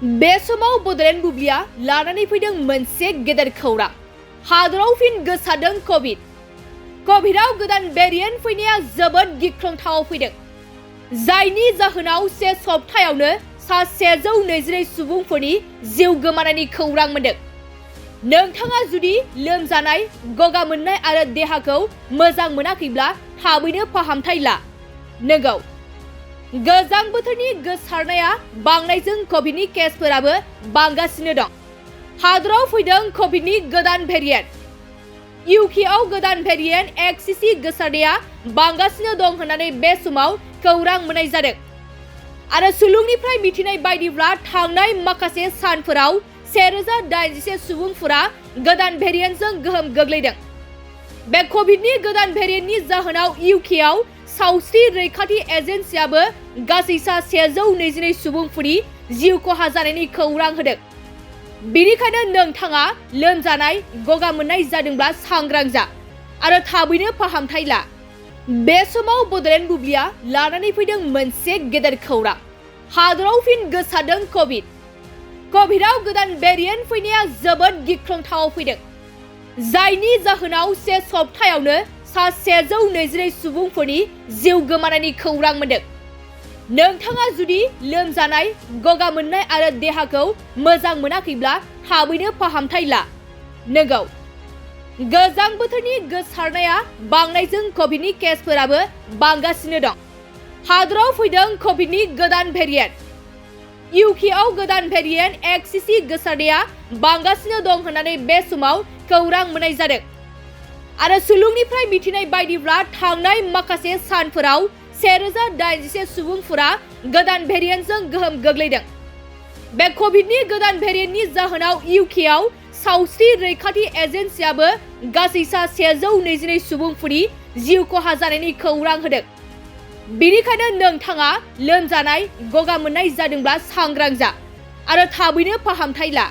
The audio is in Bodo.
बे समाव बड'लेण्ड बुब्लिया लानानै फैदों मोनसे गेदेर खौरां। हादराव फिन गोसारदों कभिडआव गोदान भेरिएन्ट फैनाया जोबोद गिख्रंथाव फैदों, जायनि जाहोनाव से सप्तायावनो सा 122 सुबुंफोरनि जिउ गोमानायनि खौरां मोनदों। नोंथाङा जुदि लोमजानाय, गगा मोननाय आरो देहाखौ मोजां मोनाखैब्ला थाबैनो फाहामथाय ला। नंगौ, गोजां बोथोरनि गोसारनाया बांनायजों कभिडनि केसफोराबो बांगासिनो दं। हादराव फैदों कभिडनि गोदान भेरिएन्ट। इउकेआव गोदान भेरिएन्ट XCC गोसारनाया बांगासिनो दं होननानै बे समाव खौरां मोननाय जादों। आरो सुलुंनिफ्राय मिथिनाय बायदिब्ला थांनाय माखासे सानफोराव 1081 सुबुंफोरा गोदान भेरिएन्टजों गोहोम गोग्लैदों। बे कभिडनि गोदान भेरिएन्टनि जाहोनाव इउकेआव सावस्रि रैखाथि एजेन्सियाबो गासै सा 122 सुबुंफोरनि जिउ खहा जानायनि खौरां होदों। बेनिखायनो नोंथाङा लोमजानाय, गगा मोननाय जादोंब्ला सांग्रां जा आरो थाबैनो फाहामथाय ला। बे समाव बड'लेण्ड बुब्लिया लानानै फैदों मोनसे गेदेर खौरां। हादराव फिन गोसारदों कभिडआव गोदान भेरिएन्ट फैनाया जोबोद गिख्रंथाव फैदों, जायनि जाहोनाव से सप्तायावनो सा 122 सुबुंफोरनि जिउ गोमानायनि खौरां मोनदों। नोंथाङा जुदि लोमजानाय, गगा मोननाय आरो देहाखौ मोजां मोनाखैब्ला थाबैनो फाहामथाय ला। नंगौ, गोजां बोथोरनि गोसारनाया बांनायजों कभिडनि केसफोराबो बांगासिनो दं। हादराव फैदों कभिडनि गोदान भेरिएन्ट। इउकेआव गोदान भेरिएन्ट XCC गोसारनाया बांगासिनो दं होननानै बे समाव खौरां मोननाय जादों। आरो सुलुंनिफ्राय मिथिनाय बायदिब्ला थांनाय माखासे सानफोराव 1081 सुबुंफोरा गोदान भेरिएन्टजों गोहोम गोग्लैदों। बे कभिडनि गोदान भेरिएन्टनि जाहोनाव इउकेआव सावस्रि रैखाथि एजेन्सियाबो गासै सा 122 सुबुंफोरनि जिउ खहा जानायनि खौरां होदों। बेनिखायनो नोंथाङा लोमजानाय, गगा मोननाय जादोंब्ला सांग्रां जा आरो थाबैनो फाहामथाय ला।